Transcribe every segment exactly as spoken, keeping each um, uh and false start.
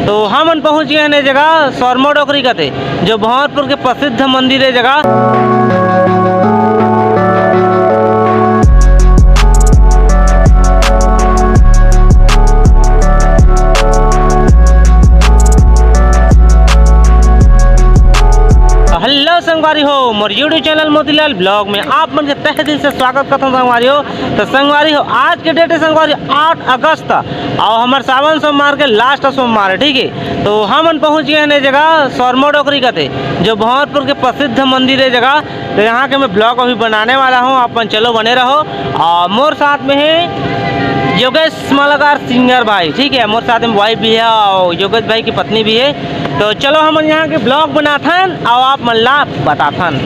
तो हमन पहुंच गए हन ए जगह, सरमो डोकरी कथे, जो भंवरपुर के प्रसिद्ध मंदिर ए जगह। Hello संगवारी हो, मोर YouTube channel मोतीलाल vlog में आप मन के तहे दिल से स्वागत करथन संगवारी हो। तो संगवारी हो, आज के date है संगवारी हो आठ अगस्त, अउ हमर सावन सोमवार के last सोमवार है, ठीक है। तो हमन पहुंच गए हन ए जगह, सरमो डोकरी कथे, जो भंवरपुर के प्रसिद्ध मंदिर ए जगह। तो यहाँ के मैं vlog अभी बनाने वाला हूँ, आप मन चलो बने रहो। अउ मोर साथ में है योगेश मालाकार singer भाई, ठीक है, मोर साथ में wife भी है अउ योगेश भाई की पत्नी भी है। तो चलो हमन यहाँ के vlog बनाथन अउ आप मन ला बताथन।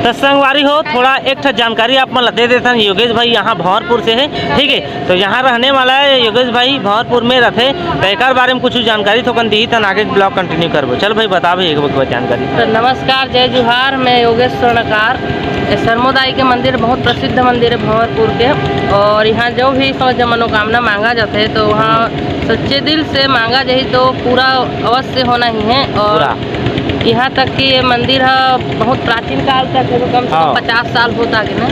तो संगवारी हो, थोड़ा एक ठो जानकारी आप मन ला दे देथन। योगेश भाई यहाँ भंवरपुर से है, ठीक है, तो यहाँ रहने वाला है योगेश भाई, भंवरपुर में रथे। तो एकर बारे में कुछ जानकारी थोकन दिही, तन आगे vlog continue करबो। चल भाई, बता भाई एक बार जानकारी। तो नमस्कार, जय जोहार, मैं योगेश स्वर्णकार। ये सरमो दाई के मंदिर बहुत प्रसिद्ध मंदिर है भंवरपुर के, और यहाँ जो भी समझ मनोकामना मांगा जाथे तो वहाँ सच्चे दिल से मांगा जाही तो पूरा अवश्य होना ही है। और पूरा। यहाँ तक कि ये मंदिर ह बहुत प्राचीन काल तक है, तो कम से कम हाँ। पचास साल होत आगे ना।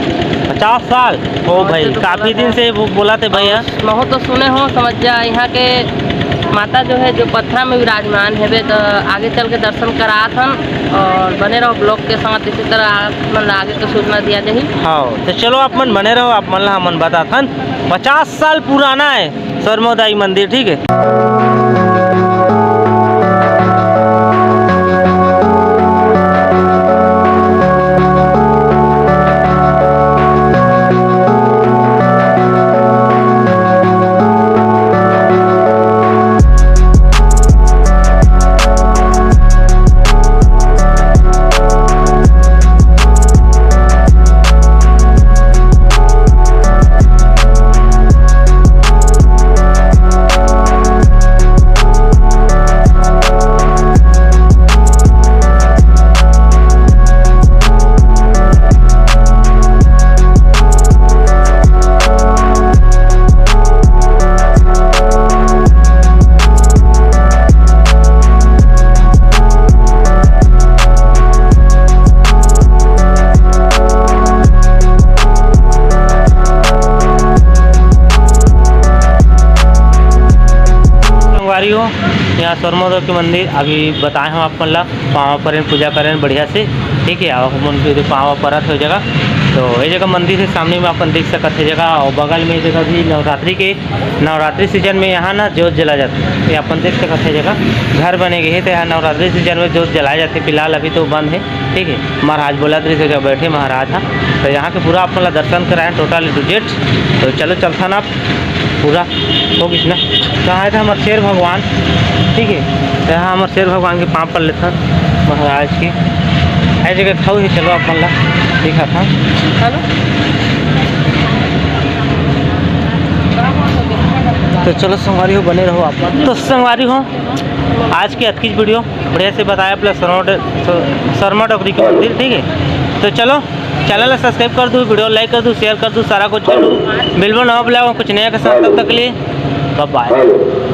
पचास साल? ओ और भाई, तो काफी बोला दिन था। से वो बोला थे भैया। महूँ तो सुने हो, समझ जा, यहाँ के माता जो है, जो पथरा में विराजमान है, तो आगे चल के दर्शन करात हन। और बने रहो vlog के साथ, इसी तरह आप मन ला आगे के सूचना दिया जाही। हाँ, तो चलो आप मन बने रहो, आप मन ला हमन बताथन। पचास साल पुराना है सरमो दाई मंदिर, ठीक है। संगवारी हो, यहाँ सरमो दाई के मंदिर अभी बताए हम आप मन ला। पाँव परेन, पूजा करेन बढ़िया से, ठीक है। अउ हमन भी पाँव परत हो जगह, तो ये जगह मंदिर है, सामने में अपन देख सकत है जगह। और बगल में ये जगह भी नवरात्रि के, नवरात्रि season में यहाँ ना जोत जला जाथे, ये अपन देख सकत है जगह। घर बने गए है, तो यहाँ नवरात्रि season में जोत जलाए जाथे। फिलहाल अभी तो बंद है, ठीक है। महाराज बोलत रहिस, जगह बैठे महाराज हा, तो यहाँ के पूरा अपन ला दर्शन कराएन, total to Z। तो चलो चलथन आप। पूरा हो गिस ना। तो आए थे हमर शेर भगवान, ठीक है, तो यहाँ हमर शेर भगवान के पाँव पर लेथन महाराज के। ऐ जगह खाऊ है, चलो अपन ला दिखाथन। चलो। तो चलो संगवारी हो, बने रहो आप मन। तो संगवारी हो, आज के अतकीच video बढ़िया से बताया, plus सरमो डो-, स-, सरमो डोकरी के मंदिर, ठीक है। तो चलो, channel ला subscribe कर दू, video like कर दू, share कर दू, सारा कुछ कर दू। मिलबो नवा vlog में कुछ नया के साथ, तब तक के लिए bye bye।